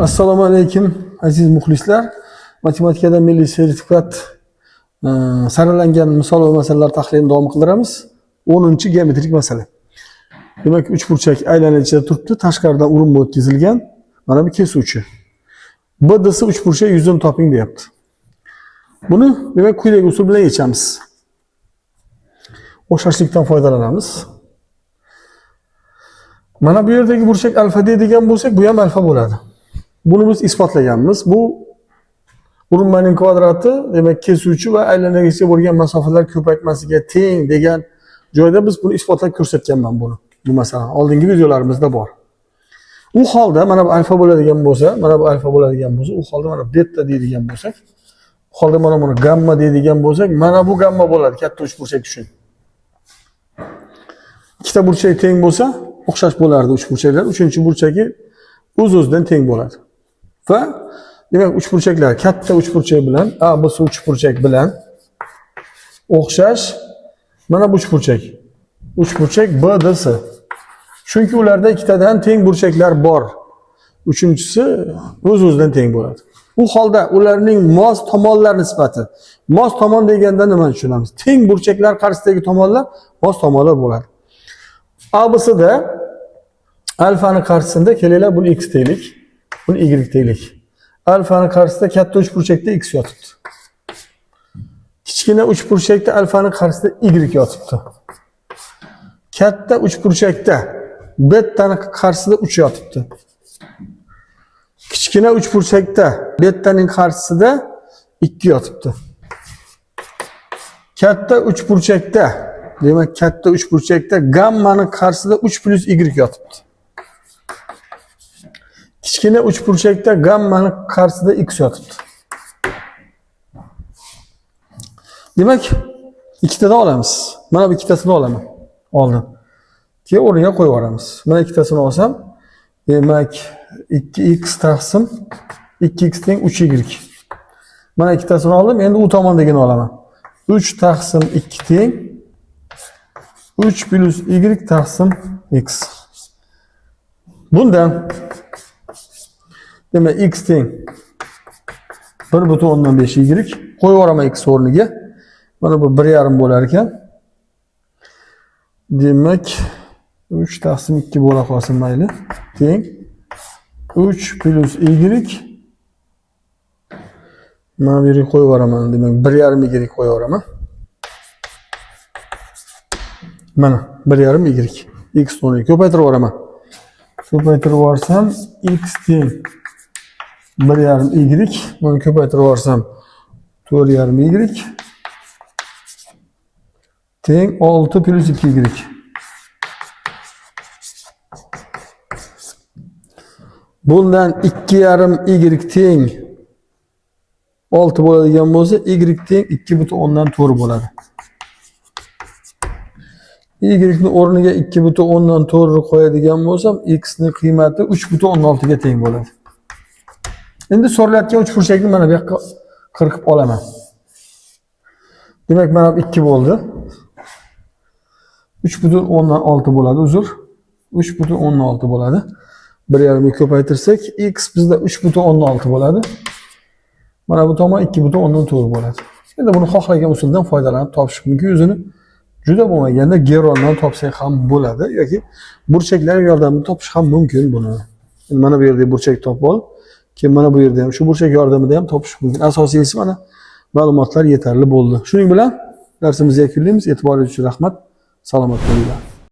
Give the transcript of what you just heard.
Assalomu alaykum aziz muxlislar. Matematikada milliy sertifikat saralangan misol va masalalar tahlilini davom qildiramiz. 10-geometrik masala. Demak, uchburchak aylana ichida turibdi, tashqaridan urinma o'tkazilgan. Mana bu kesuvchi. BDS uchburchak yuzini toping deyapti. Buni demak quyidagi usul bilan yechamiz. O'xshashlikdan foydalanamiz. Mana bu yerdagi burchak alfa deydigan bo'lsak, bu ham alfa bo'ladi. Buni biz isbotlaganmiz. Bu urinmaning kvadrati, demak kesuvchi va aylanagacha bo'lgan masofalar ko'paytmasiga teng degan joyda biz buni isbotlab ko'rsatganman buni. Bu masalani oldingi videolarimizda bor. U holda mana bu alfa bo'ladigan bo'lsa, mana bu alfa bo'ladigan bo'lsa, u holda mana beta deydigan bo'lsak, u holda mana buni gamma deydigan bo'lsak, mana bu gamma bo'ladi katta uchburchak uchun. Ikkita burchak teng bo'lsa, o'xshash bo'lardi uchburchaklar. Uchinchi burchagi o'z-o'zidan teng bo'ladi. Va demak uchburchaklar katta uchburchak bilan A, B, C uchburchak bilan o'xshash mana bu uchburchak. Uchburchak B, D, C. Chunki ularda ikkitadan teng burchaklar bor. Uchinchisi o'z-o'zidan teng bo'ladi. U holda ularning mos tomonlar nisbati. Mos tomon deganda nimani tushunamiz? Teng burchaklar qarshisidagi tomonlar mos tomonlar bo'ladi. ABC'da alfani qarshisida kelinglar buni x deylik, buni y deylik. Alfani qarshisida katta uchburchakda x yotibdi. Kichkina uchburchakda alfani qarshisida y yotibdi. Katta uchburchakda betani qarshisida 3 yotibdi. Kichkina uchburchakda betaning qarshisida 2 yotibdi. Katta uchburchakda, demak katta uchburchakda gammani qarshisida 3 plus y yotibdi. Kichkina uchburchakda gammani qarshisida x yotibdi. Demak, ikkitadan olamiz. Mana bu ikkitasini olaman. Oldim. Keyin o'rniga qo'yib yuboramiz. Mana ikkitasini olsam, demak 2x taqsim 2x teng 3y. Mana ikkitasini oldim, endi u tomondagini olaman. 3 taqsim 2 teng 3 plus y taqsim x. Bundan demak x teng 1,5 y qo'yib yuboraman x o'rniga. Mana bu 1,5 bo'lar ekan. Demak 3 taqsim 2 bo'la qolsin mayli. Teng 3 plus y mana bu yerga qo'yib yuboraman. Demak 1,5 y qo'yib yuboraman. Mana 1,5 y. X o'rniga ko'paytirib yuboraman. Ko'paytirib yuborsam x teng 1,5 y. Buni ko'paytirib yuborsam 4,5 y teng 6 plus 2 y. Bundan 2,5 y teng 6 bo'ladigan bo'lsa, y teng 2,4 bo'ladi. Y ni o'rniga 2,4 qo'yadigan bo'lsam, x ni qiymati 3,6 ga teng bo'ladi. Endi so'ralayotgan uchburchakni mana bu yoqqa qirqib olaman. Demak, mana bu 2 bo'ldi. 3,6 bo'ladi, uzr. 3,6 bo'ladi. 1,5 ga ko'paytirsak, x bizda 3,6 bo'ladi. Mana bu tomon 2,4 bo'ladi. Endi buni xohlagan usuldan foydalanib topish mumkin. Yuzini juda bo'lmaganda gerondan topsak ham bo'ladi yoki burchaklar yordamida topish ham mumkin buni. Endi mana bu yerda burchak topib ol, keyin mana bu yerda ham shu burchak yordamida ham topish mumkin. Asosiysi mana ma'lumotlar yetarli bo'ldi. Shuning bilan darsimizni yakunlaymiz. E'tiboringiz uchun rahmat. Salomat bo'linglar.